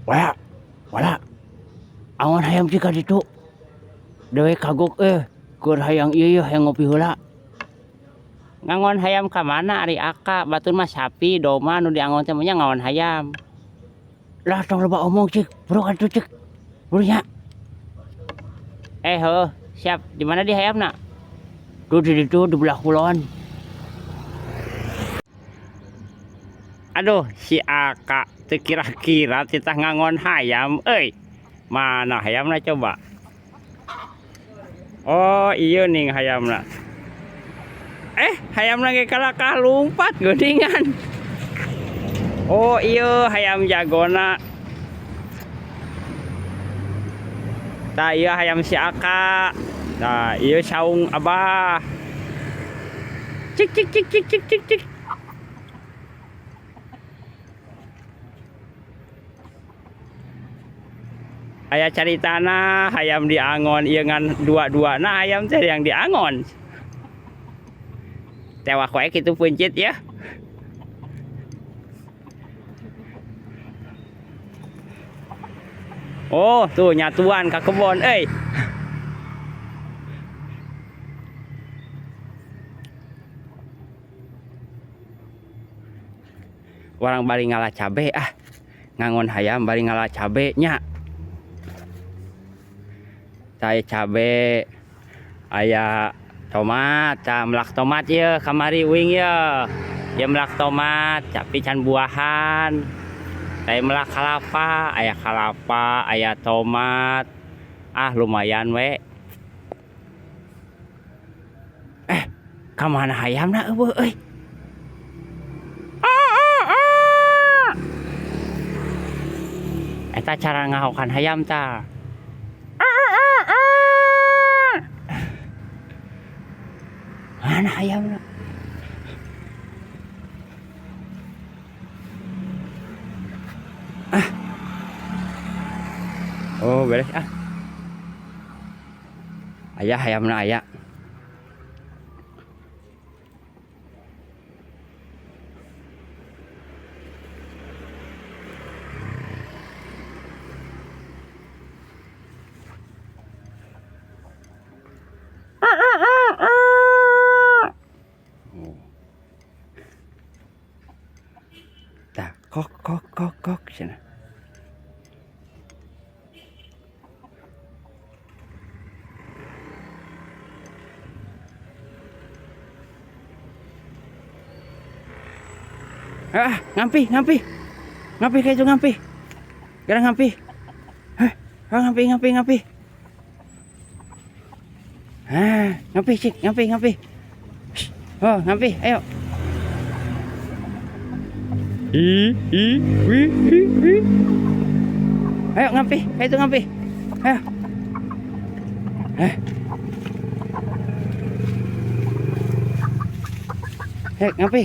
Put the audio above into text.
Wala, wala. Angon hayam cik ka ditu. Dewe kagok keur hayang ieu hayang ngopi heula. Ngangon hayam ka mana ari aka? Batur mah sapi, domba nu diangon teh nya ngangon hayam. Lah tong loba omong cik, buru ka ditu cik. Buru nya. Heuh, siap. Di mana di hayamna? Tuh di ditu di belah kulon. Aduh, si Aka teu kira-kira titah ngangon hayam euy. Mana hayamna coba? Oh, iya nih hayamna. Hayamna ge kalakah lumpat geuningan. Oh, iya hayam jagona. Tah iya hayam si Aka. Tah iya saung Abah. Cik cik cik cik cik cik cik. Aya caritana hayam diangon ieu ngan dua-duana hayam teh yang diangon. Tewak wae kitu peuncit ya. Oh, tuh nyatuan ka kebon euy. Orang bari ngala cabe ah. Ngangon hayam bari ngala cabe nya. Tah cabe aya tomat, tah melak tomat ieu kamari uing ieu. Ieu melak tomat tapi can buahan. Tah melak kalapa, aya kalapa, aya tomat. Ah lumayan we. Ka mana hayamna eueuh euy? Eta cara ngahokan hayam tah. Mana hayamna? Ah. Oh, beres ah. Aya hayamna aya. Tah, kok kok kok kok cenah. Ah, ngampi, ngampi. Ngampi kayak itu ngampi. Gerak ngampi. Hah, ngampi, ngampi, ngampi. Hah, ngampi cik, ngampi, ngampi. Oh, ngampi, ayo. I, i, wi, i, i. Ayo ngampi, kayak itu ngampi. Ayo. Hah. Hei, ngampi.